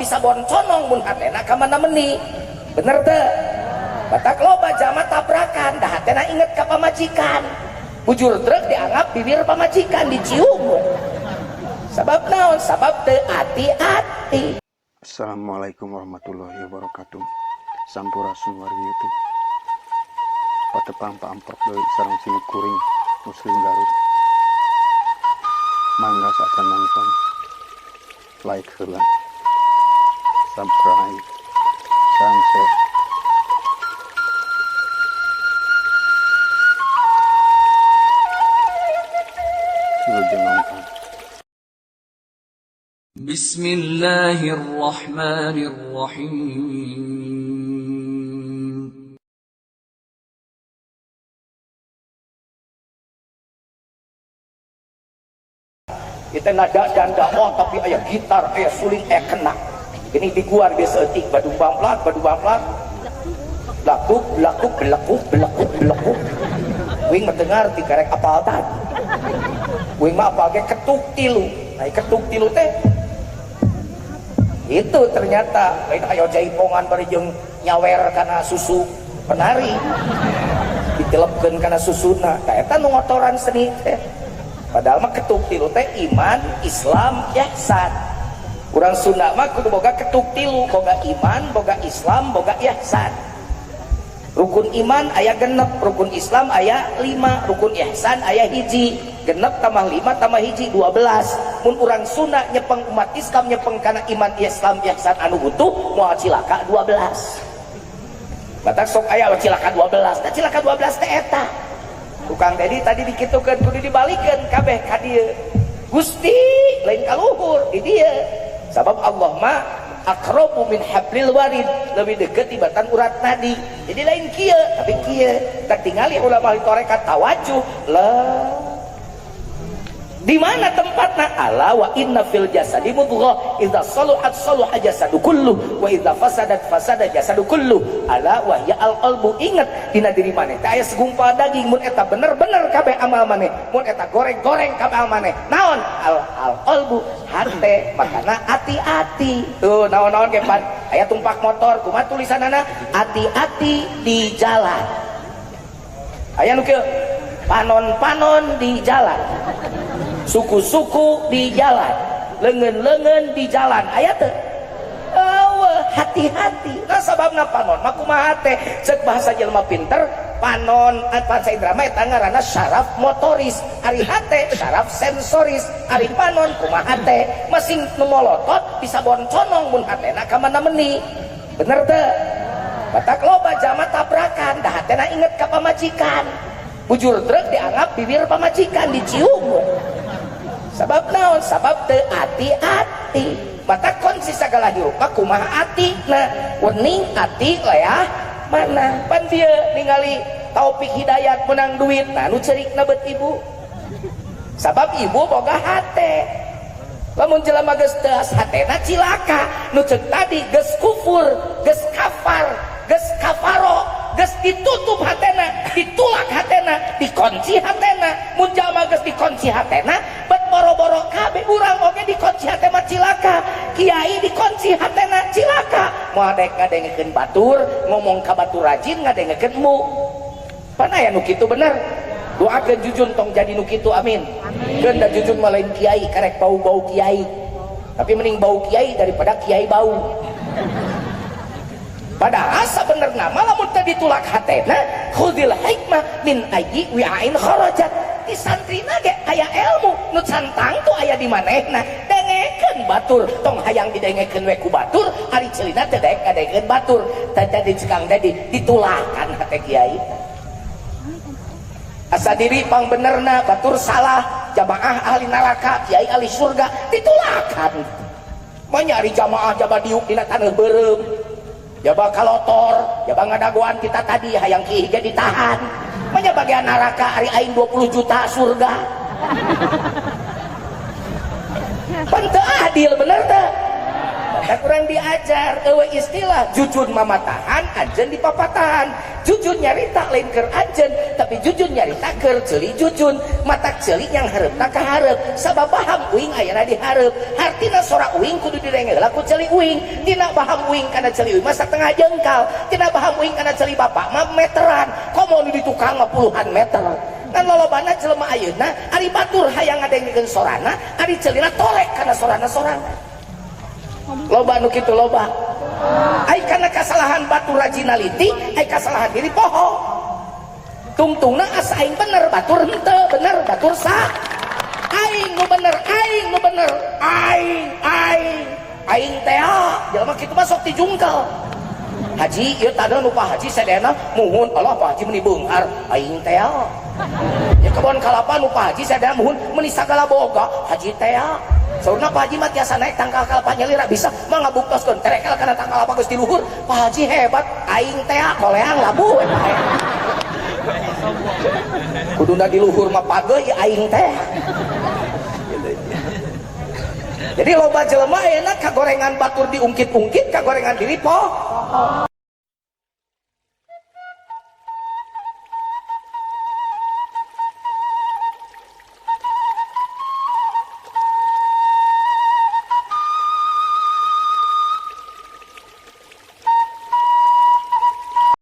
Bisa bonconong mun hatena ka mana meni. Bener teu? Batak loba jalma tabrakan, da hatena inget ka pamajikan. Bujur truk dianggap bibir pamajikan dicium. Sabab naon? Sabab teu ati-ati. Assalamualaikum warahmatullahi wabarakatuh. Sampurasun wargi YouTube. Patepang paamprok deui sareng si kuring Muslim Garut. Mangga saacan nonton, like heula, subscribe, sareng share. Wilujeng nonton. Bismillahirrahmanirrahim. Itu nada dan dakwah tapi aya gitar, aya suling, aya kena. Ini diguar biasa eutik badu bangplat, lakuk, lakuk, belakuk, belakuk, belakuk. Wing mah teu ngarti karek apal tadi. Wing mah apal ge ketuk tilu. Nah, ketuk tilu teh itu ternyata lain ayo jaipongan bari jeung nyawer kana susu penari. Ditelepkeun kana susuna. Tah eta nu ngotoran seni teh. Padahal mah ketuk tilu teh iman, Islam, ihsan. Urang Sunda mah kudu boga ketuk tilu, boga iman, boga Islam, boga ihsan. Rukun iman aya genep, rukun Islam aya 5, rukun ihsan aya hiji. Genep tambah 5 tambah hiji 12. Mun urang Sunda nyepeng umat Islam nyepeng kana iman, Islam, ihsan anu butuh moal cilaka 12. Batak sok aya cilaka 12, tah cilaka 12 teh eta. Tukang Dedi tadi dikitukeun kudu dibalikeun kabeh ka dieu. Gusti lain kaluhur di dieu. Sabab Allah mah aqrabu min hablil warid, lebih deket tibatan urat nadi. Jadi lain kieu tapi kieu. Tak tingali ulama tarekat tawajuh lah. Di mana tempatna? Ala wa inna fil jasadi mudghah idza saluhat saluha jasadu kullu wa idza fasadat fasada jasadu kullu ala wa hiya al qalbu. Ingat dina diri maneh teh aya segumpal daging, mun eta bener-bener kabeh amal maneh, mun eta goreng-goreng kabeh amal maneh. Naon? Al qalbu, hate. Makana ati-ati. Tuh naon-naon ge pan aya tumpak motor kumaha tulisanana? Ati-ati di jalan. Aya nu kieu, panon-panon di jalan, suku-suku di jalan, lengan-lengan di jalan. Aya teu? Eueuh, hati-hati. Nah sababna panon mah kumaha teh? Ceuk bahasa jelema pinter, panon bahasa Indra mah eta ngaranna syaraf motoris, ari hate syaraf sensoris, ari panon kumaha teh? Masing nu molotot bisa bonconong mun hatena ka mana meni. Bener teu? Batak loba jalma tabrakan, da hatena inget ka pamajikan. Bujur truk dianggap bibir pamajikan dicium. Sabab naon? Sabab teu ati-ati. Mata kunci sagala hirup mah kumaha atina? Wening ati leah mana? Pan dieu ningali Taufik Hidayat menang duit, nah nu cerikna bet ibu. Sabab ibu boga hate. Lamun jelema geus teu hatena cilaka. Nu ceuk tadi geus kufur, geus kafar, geus kafaro, geus ditutup hatena, ditulak hatena, dikunci hatena. Mun jalma geus dikunci hatena, bet boro-boro kabeh urang oge dikunci hate mah cilaka. Kiai dikunci hatena cilaka. Moal dek ngadengekeun batur, ngomong ka batur rajin ngadengekeun mu. Pan aya nu kitu bener. Doakeun jujun tong jadi nu kitu, amin. Keun da jujun mah lain kiai, karek bau-bau kiai. Tapi mending bau kiai daripada kiai bau. Padahal sebenarnya malah mun teu ditulak hatena, khudil hikmah min ayyi wi'ain kharajat. Di santrina ge aya ilmu nu cantang tuh aya di manehna. Dengekeun batur, tong hayang didengekeun we ku batur, ari ceulina teu daek ngadengekeun batur. Teh jadi Kang Dedi ditulakan hate kiai. Asa diri pang benerna batur salah, jamaah ahli neraka, kiai ahli surga, ditulakan. Mah nyari jamaah jaba diuk dina taneuh beureum. Jaba kalotor, jaba ngadagoan kita tadi hayang kieu ge ditahan. Manya bagian neraka ari aing 20 juta surga. Pan teu adil bener teu? Mata kurang diajar eueuh istilah jujun mamatahan anjeun dipapatahan. Jujun nyarita lain keur anjeun tapi jujun nyarita keur ceuli jujun. Mata ceuli yang hareupna ka hareup sabab baham uing ayana di hareup. Hartina sora uing kudu direnge heula ku ceuli uing. Dina baham uing kana ceuli uing mah satengah jengkal. Dina baham uing kana ceuli bapak mah meteran. Komo nu di tukang mah puluhan meter. Kan lolobana jelema ayeuna ari batur hayang ngadengekeun sorana, ari ceulina torek kana sorana sorangan. Loba nu kitu loba. Ai kana kasalahan batur rajin naliti, ai kasalahan diri poho. Tungtungna asa aing bener, batur henteu, bener batur sah. Aing nu bener, aing nu bener, aing aing aing teh jelema kitu mah sok dijungkel. Haji ieu tadeu nu Pak Haji sadayana muhun Allah Pak Haji meuni beunghar aing teh. Ya kebon kalapa nu Pak Haji sadayana muhun meuni sagala boga haji teh. Saurna Pak Haji mah tiasa naik tangkal kalapa nyalira bisa mah ngabuktoskeun terekel kana tangkal kalapa geus di luhur. Pak Haji hebat aing teh koleang labu we pae. Kuduna di luhur mah pageuh ieu aing teh. Jadi loba jelema ayeuna kagorengan batur diungkit-ungkit kagorengan diri poho.